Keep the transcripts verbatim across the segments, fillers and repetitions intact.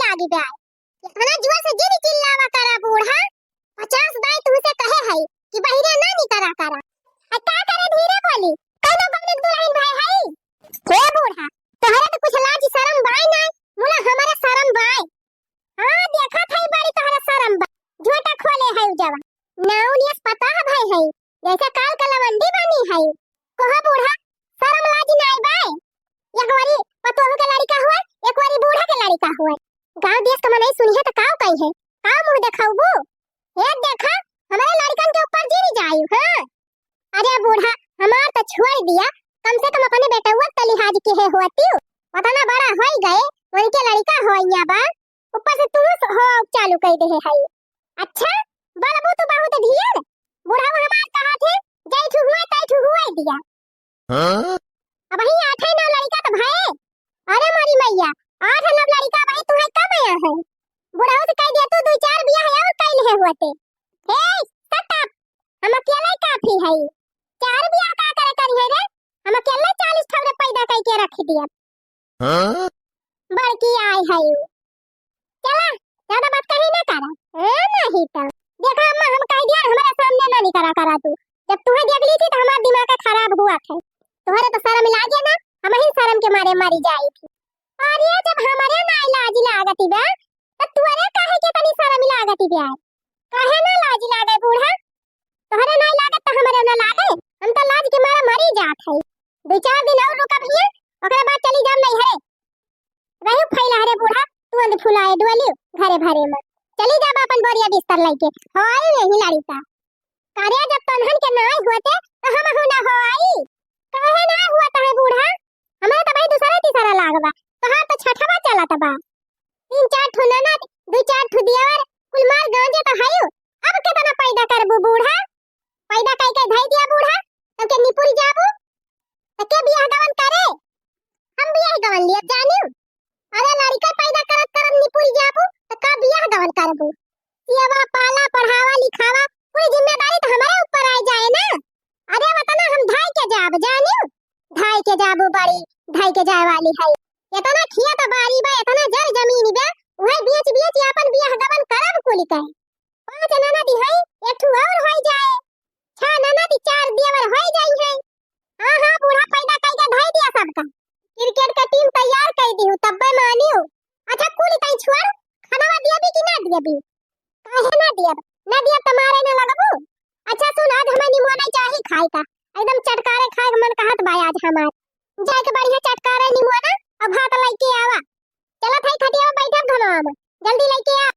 लागी बे। इतना जोर से जिन चिल्लावा करा बूढ़ा, पचास दाई तुमसे कहे है कि बहिरे ना निकरा करा। आ का करे धीरे बोली, कौनो गौनिक दुल्हन भय है? हे बूढ़ा, तोहरे तो कुछ लाज शरम बाय ना, मुला हमारे शरम बाय। हाँ, देखत है बड़ी तोहरे शरम बा, झोटा खोले है उ जवा। नाउन यस पता है भाई है, जैसे काल का लवंडी बनी है। कहो बूढ़ा, शरम लाज नाय बाय। एक वारी पतोह के लड़िका हुआ, एक वारी बूढ़ा के लड़िका हुआ। गाँव देश का मनई सुनिहे त काव कही है, काव मुँह देखाउबू? हे देखा, हमारे लड़िकन के ऊपर जिन जायु, हाँ? अरे बूढ़ा, हमार त छोड़ दिया, कम से कम अपने बेटउआ त लिहाज के है होती। पता ना बड़ा होई गए, उनके लड़िका होइया बा, ऊपर से तू हो चालू कर दे है। अच्छा, बोलबू तू बहुत ढेर। बुढ़ऊ हमार कहा थे, जय ठुहुए तय ठुहुए दिया। हाँ? अब ही आठे नौ लड़िका तो भये। अरे मोरी मैया, आठ नौ लड़िका भाई तुम्हें कम आया है। बुढ़ऊ से कह दिया तू दो चार बियाह और कह ले होते। हे, shut up, हम अकेले काफी है। चार बियाह का करे करी है रे? हम अकेले चालीस ठौरे पैदा करके रख दिया। हाँ? बड़की आय है उ। चला, ज्यादा बात कही ना करा। ए, नहीं तो। देखा अम्मा, हम कह दिया, हमारे सामने ना निकरा करा तू। जब तुम्हें देख ली थी तो हमारा दिमाग का खराब हुआ था। तुम्हारे तो शर्म लागे ना, हम ही शर्म के मारे मरी जाई थी। अरे, जब हमारे ना लाज लागती बा, तो तुअरे काहे के तनी शर्म लागती बा? काहे ना लाज लागे बूढ़ा? तोहरे ना लागत तो हमारे ना लागे। हम तो लाज के मारे मरी जात है। दो चार दिन और रुका भैया, ओकरे बाद चली जाम नहीं है। रहू फैला हरे बूढ़ा, तू अंद फुलाए डुअलियो घरे भरे में। चली जाब अपन बोरिया बिस्तर लेके। हो आई यही लड़िका। कार्य जब तनहन के नाय होते, तो हम हूँ ना हो आई। काहे ना हुआ तहे बूढ़ा? हमारे तो भाई दूसरा तीसरा लागबा। तोहार तो छठवा चलत बा। तीन चार ठो ननद, दो चार ठो दियावर, कुल मार गांजे तो हयू। अब केतना पैदा करबू बूढ़ा? पैदा कई के धई दिया बूढ़ा, तब के निपुर जाबू। त के बियाह गवन करे? हम बियाह गवन लिया जानियो। अरे लड़िका पैदा करत करत निपुर जाबू, त का बियाह गवन करबू? सियावा, पाला, पढ़ावा, लिखावा, पूरी जिम्मेदारी तो हमारे ऊपर आ जाए ना। अरे वतना हम धाई के जाब जानियो। धाई के जाबू बड़ी, धाई के जाए वाली है। इतना खेत बारी बा, इतना जर जमीन बा, उहे बेच बेच अपन बियाह गवन करब कुल के। पाँच ननद है, एक ठू और होई जाए। छह ननद, चार देवर होई जाई है। हाँ, हाँ, बूढ़ा पैदा कई के धई दिया सबका। क्रिकेट के टीम तैयार कई दिहू, तब्बे मानियो। अच्छा, कुल तई छोड़, खानवा दियबी कि ना दियबी? काहे ना दियब? ना दियब त मारे ना लगबू? अच्छा सुन, आज हमें निमोना चाही खाए का। एकदम चटकारे खाए के मन कहत बा आज हमार। जाए के बढ़िया चटकारे निमोना और भात लेके आवा। चलत है खटिया में बैठब घनवा में। जल्दी लेके आ।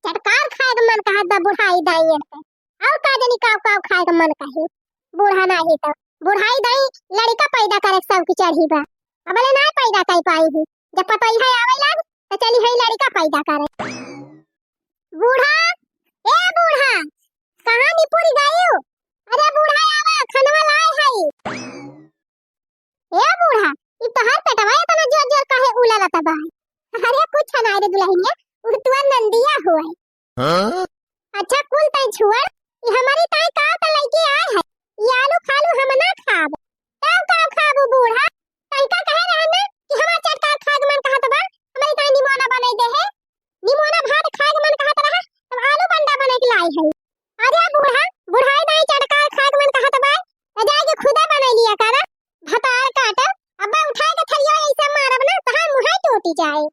चटकार खाए के मन कहत बा बुढ़ाई दाई एन के। और का जानी काव काव खाए के मन कही। बूढ़ा नाही तो बुढ़ाई दाई लड़िका पैदा करे के शौक चढ़ी बा। अबले ना पैदा कर पाई ही। जब पतोहिया आवे लाग तो चली है लड़िका पैदा करे। बूढ़ा, ए बूढ़ा, कहाँ निपुर गयू? अरे बूढ़ा आवा, खनवा लाए हई। ए बूढ़ा, ई तोहार पेटवा इतना जोर जोर काहे उललत बा? अरे कुछ ना रे दुल्हनिया, उ तुअर नंदिया होए। हाँ? अच्छा कुल तई छुअर, ई हमारी ताई का त लइके आए है। ई आलू फालू हम ना खाब। तब का खाबू बूढ़ा? तई का कहे रहे ना कि हमार चटकार खाए के मन कहत बा, हमारी ताई निमोना बनाई दे है। निमोना भात खाए के मन कहत रहा, तब आलू बंडा बना के लाई है। अरे बूढ़ा, बुढ़ाई दाई चटकार खाए के मन कहत बा, त जाए के खुदे बनाई लिया कर। भतार काट, अब्बा उठाए के थरिया ऐसे मारब ना, तहार मुँहे टूटी जाए।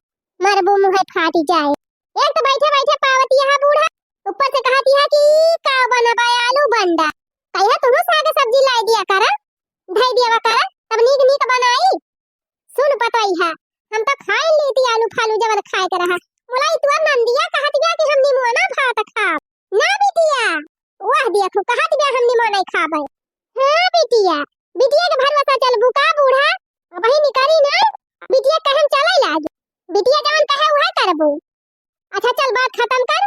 मरबू मुँहे फाटी जाए। एक तो बैठे बैठे पावत यहाँ बूढ़ा, ऊपर से कहत यहाँ कि का बनबा आलू बंडा। कहिया तुहू साग सब्जी लाई दिया कर, धई दिया कर, तब नीक नीक बनाई। सुन पतोहिया, हम तो खाए ली थी आलू फालू जवन खाए के रहा। मुलाई तुअर नंदिया कहत बिया कि हम निमोना भात खाब। ना बिटिया, वाह देखो कहत बिया हम निमोना खाबे। हाँ बिटिया, बिटिया के भरोसा चलबू का बूढ़ा? अबही निकरी ना, बिटिया कहन चले लागी। बिटिया जवन कहे उहे करबू। अच्छा चल बात खत्म कर।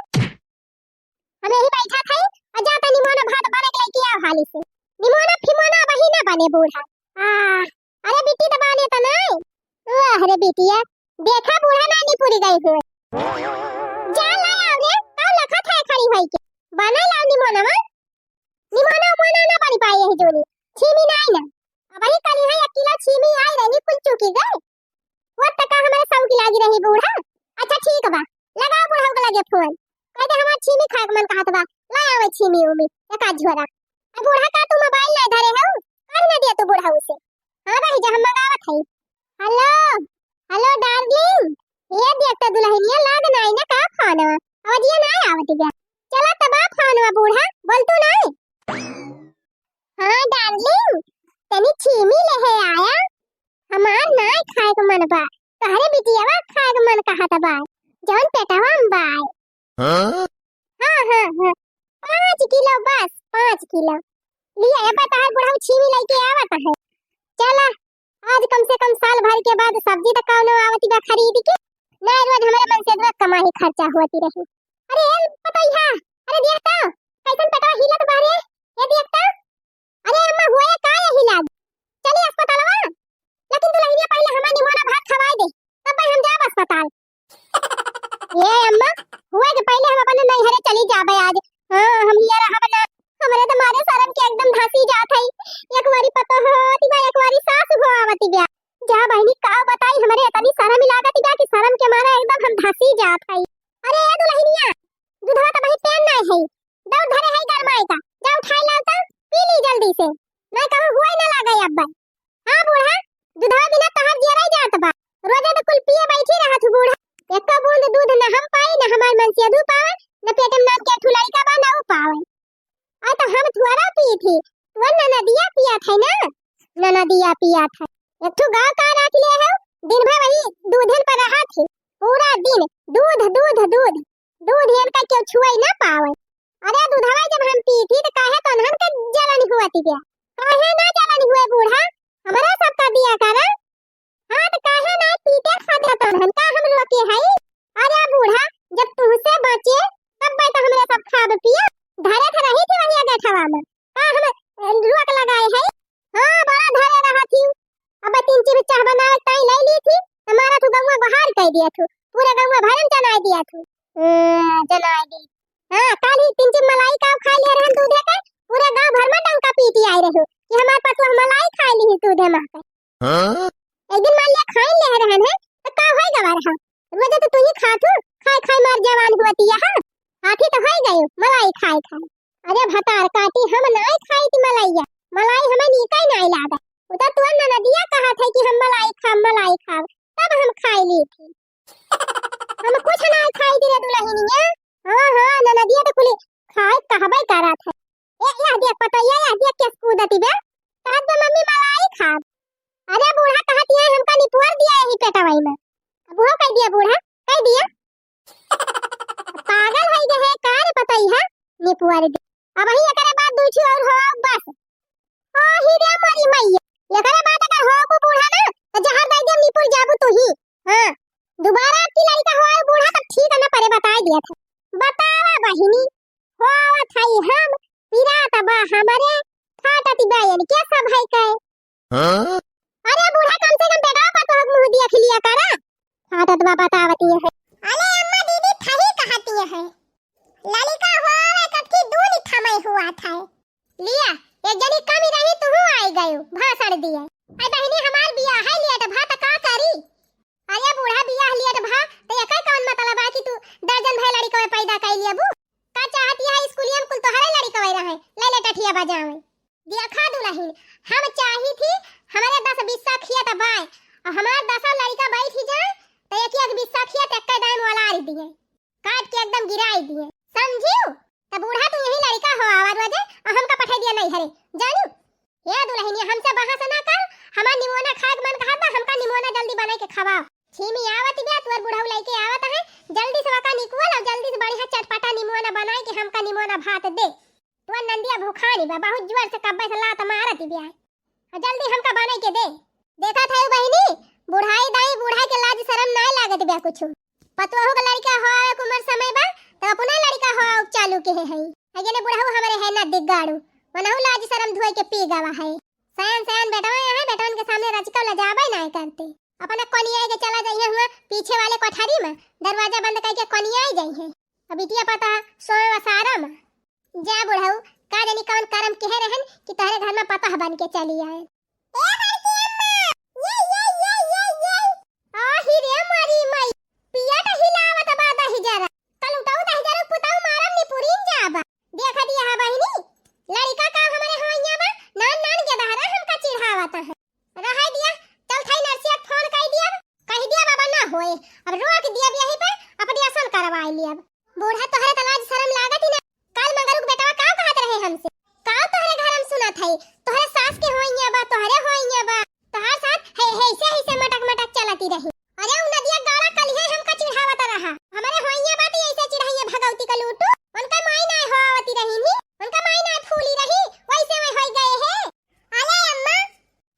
हम यही बैठा थे, आ जा त निमोना भात बने के लेके आओ हाली से। निमोना फिमोना वही ना बने बूढ़ा। आ, अरे बिट्टी तो बने तो नहीं। वाह रे बिटिया, देखा बूढ़ा नानी पूरी गई हुए। जा ला आओ रे, का लखत है खड़ी होई के? बने लाओ निमोना मा। निमोना उमोना ना बनी पाई यही जोनी। छीमी नहीं ना। अब ही कली है एक किलो छीमी आई रही कुल चुकी गई। वो तका हमारे सब की लागी रही बूढ़ा। ठीक बा, लगाओ बुढ़ऊ के लगे फोन, कह दे हमार छीमी खाए के मन कहत बा, ला आवे छीमी उमी एक आध झोरा। अब बूढ़ा का तू मोबाइल ना धरे हो, काहे ना दिया तू बुढ़ऊ से? हाँ भाई, जा हम मंगावत हई। हेलो, हेलो डार्लिंग, ये देख तो दुल्हनिया लाग ना आई ना का फोनवा, आवाजिया ना आवत बा। चला तबा फोनवा बूढ़ा, बोल तू ना। हाँ डार्लिंग, तनी छीमी लेहे आया, हमार नाय खाए के मन बा, तोहरे बिटियावा खाए के मन कहत बा, जौन पेटवा में बा। हाँ? हाँ, हाँ, हाँ, पाँच किलो बस, पाँच किलो। लिया, अब तोहर बुढ़ऊ छीमी लइके आवत है। चला, आज कम से कम साल भर के बाद सब्जी तो कौनो आवत बा खरीद के, ना रोज हमारे मन से रोज कमाई खर्चा होती रही। अरे ए पतैहा, अरे देख तो, कैसन पेटवा हिलत बा रे, ये देख तो। अरे अम्मा, हुए का यही लाज? चली अस्पतालवा, लेकिन दुल्हनिया पहले हमार निमोना भात खवाए दे, तब भाई हम जाब अस्पताल। ए अम्मा, हुए के पहले हम अपने नैहरे चली जाबे आज। हाँ, हम हिया रहब ना। हमरे तो मारे शर्म के एकदम धसी जात है। एक बारी पतोह होती बा, एक बारी सास हो आवती बा। जा बहिनी, का बताई, हमरे इतनी शर्म लागत बा कि शर्म के मारे एकदम हम धसी जात है। अरे ए दुल्हनिया, दूधवा तो बही पेन नहीं है, दौड़ धरे है गरमाए का, जा उठाए लाओ तो, पी ली जल्दी से, नहीं कहूँ हुए ना लागे अब। हाँ बूढ़ा, दूधवा बिना तहार जियरा ही जात बा। रोजे तो कुल पिए बैठी रहत हूँ बूढ़ा। एको बूंद दूध न हम पाई, न हमार मनसेधू पावे, न पेट में नाम के ठुलई का बा, न ऊ पावे। आ तो हम थोड़ा पी थी, तू ननदिया पिया थे ना, ननदिया पिया थे। एक ठू गाँव का राख ले हो, दिन भर वही दूधन पर रहा थी, पूरा दिन दूध, दूध, दूध। दूध इनका केहू छुए ना पावे। अरे दूधवा जब हम पीथी तो काहे तोन्हन के जलन हुआ तिबिया? काहे ना जलन हुए बूढ़ा? हमरा सब का दिया करा। हाँ तो काहे ना पीते खाते तोन्हन का हम रोके हई? अरे बूढ़ा, जब तुहसे बचे तब तो हमरे सब खाब पिया। धरे थे रही थी वही गठवा में। का हम, ए, रोक लगाए है? हाँ, बड़ा धरे रहा थी। अब तीन चीज चाह बनावे ताई ले ली थी, हमारा तू गौवा बहार कह दिया थू, पूरा गौवा भरम जनाए दिया थू। ए, जनाए दी। हाँ, काल ही तीन चीज मलाई का खाए ले रहन दूधे के, पूरा गांव भर में डंका पीटी आए रहो कि हमार पतोह मलाई खाए ली दूधे माँ के। हाँ? एक दिन मान लिया खाए ले रहन है, तो का होए गवा रहा? रोज तो तू ही खात हूँ, खाए खाए मार जवान हुआ तिया, हाँ? हाथी तो होए गए, मलाई खाए खाए। अरे भतार काटी, हम नाय खाई थी मलाइया, मलाई हमें नीका ही नाय लागा। उधर तू ननदिया कहा थे कि हम मलाई खाब, मलाई खाब, तब हम खाई ली थी। हम कुछ नाय खाई थी रे दुल्हनिया। हाँ, हाँ, ननदिया तो कुली खाए कहबे करा थे। ए, यह देख पतोहिया, यह देख के कूदती बे। कहत बे, "मम्मी, मलाई खाब।" अरे बूढ़ा कहत, "ये हमका निपोर दिया यही पेटवाई में।" अब वो कह दिया बूढ़ा, कह दिया। पागल है जे है, का रे पतोहिया, निपोर दे। अब ही एकरे बाद दू ठो और हो, बस। ओ ही रे मोरी मैया, एकरे बाद अगर हो को बूढ़ा ना, तो जहर दे दे, निपोर जाबू तू ही। हाँ, दोबारा आपकी लड़का हो आए बूढ़ा, तब ठीक है ना, परे बताए दिया था। बतावा बहिनी, होवत हई हम, पिरात बा हमरे, फाटत बा इनके सब है कहे। हाँ? अरे बूढ़ा, कम से कम बेटवा पर तो मुँह दिया खिलिया करा। फाटत बा बतावती है। अरे अम्मा दीदी सही कहती है। ललिका हो आवे कब की दूनी थमई हुआ था। लिया, एक जनी कमी रही, तू आई गयो, भाषण दिए। आई बहिनी, हमार बियाह है लेट भा, त का करी? अरे बूढ़ा, बियाह लेट भा, त एकर कौन मतलब बा कि तू दर्जन भर लड़िकवे पैदा कर लियबू? का चाहत यह स्कूलिया में कुल तोहरे लड़िकवे रहे, ले ले टठिया बजावे। देखा दुल्हन, हम चाही थी, हमारे दस बिस्सा खेत बाय, और हमार दसा लड़िका बैठ जाए, त एक एक बिस्सा खेत एक दाम वाला दिए। काट के एकदम गिराई दिए, समझियो? त बूढ़ा तू यही लड़िका हो आवा रोजे, और हमका पठाई दिया नहीं हरे, जानियो? हे दुल्हनिया, हमसे बहस ना कर, हमार निमोना खाए के मन कहत बा, हमका निमोना जल्दी बनाई के खवाओ। छीमी आवत बिया, तोर बुढ़ऊ लइके आवत है, जल्दी से वका निकुअल और जल्दी से बढ़िया चटपटा निमोना बनाई के हमका निमोना भात दे। तोर नंदिया भुखानी बा, बहुत जोर से कब्बे से लात मारत बिया। आ जल्दी हमका बनाई के दे। देखत है बहिनी, बुढ़ाई दाई बूढ़ा के लाज शरम नाय लागत बिया कुछ। पतोहू के लड़िका हो आवे के उमर समय बा, त अपने लड़िका हो आवे चालू के है। अगेले बुढ़ऊ हमरे है ना दिग्गाड़ू, मनहू लाज शरम धोए के पी गवा है। सयान सयान बेटवा यहाँ है, बेटवन के सामने रजकव लजाबे नाय करते। अपने कोनियाई के चला जाइए हुआ पीछे वाले कोठरी में, दरवाजा बंद करके कोनियाई जाइए। अब बिटिया पता सोए वसारा में। जा बुढ़ऊ, का जानी कौन करम केहे रहन कि तोहरे घर में पतोह बन के चली आए। ए बड़की अम्मा, ये, ये, ये, ये, ये। आ ही रे मारी माई, पिया तो हिलावत लड़िका का हमरे होइया बा, नान नान के दहरा हमका चिढ़ावत है। रहै दिया, चल थाई नरसिया के फोन कइ दिया, कहि दिया बाबा ना होए, अब रोक दिया यही पे, operation करवाइ लिया। बूढ़ा तोहरे त लाज शरम लागत ही ना, काल मंगरू के बेटवा का कहत रहे हमसे, का तोहरे घर में सुनत है, तोहरे सास के होइया बा, तोहरे होइया बा, तोहर साथ है, है, ऐसे, ऐसे मटक, मटक चलती रही। अरे उ नदिया गाड़ा कलिहे हमका चिढ़ावत रहा, हमरे होइया बा त ऐसे चिढ़ाइए भगवती का लूटू, उनका माई नाय होवती रही नी, उनका माई नाय फूली रही, वैसे वै होइ गए है। अरे अम्मा,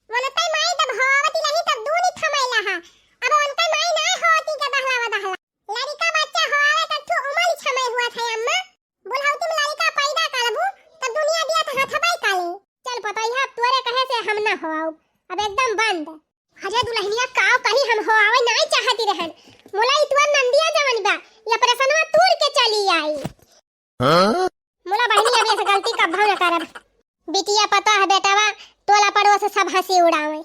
उनका माई जब होवती रही तब दूनी थमैला हा, अब उनका माई नाय होवती के दहला व दहला। लड़िका बच्चा होआवे त ठू उमर छमय हुआ था अम्मा। बुढ़ौती में लड़िका पैदा करबू त दुनिया दिया त हथबै काले। चल पतोहिया, अब तोरे कहे से हम ना होआउब, अब एकदम बंद। अरे दुल्हनिया का कही, हम होआवे नाय चाहती रहन, मुला ई तोर नंदिया जवन बा, ये ऑपरेशनवा तूर के चली आई। हाँ? मुला बहिनी, अब ऐसे गलती कब्बो न करब। बिटिया पतोह बेटवा टोला पड़ोस सब हंसी उड़ावे।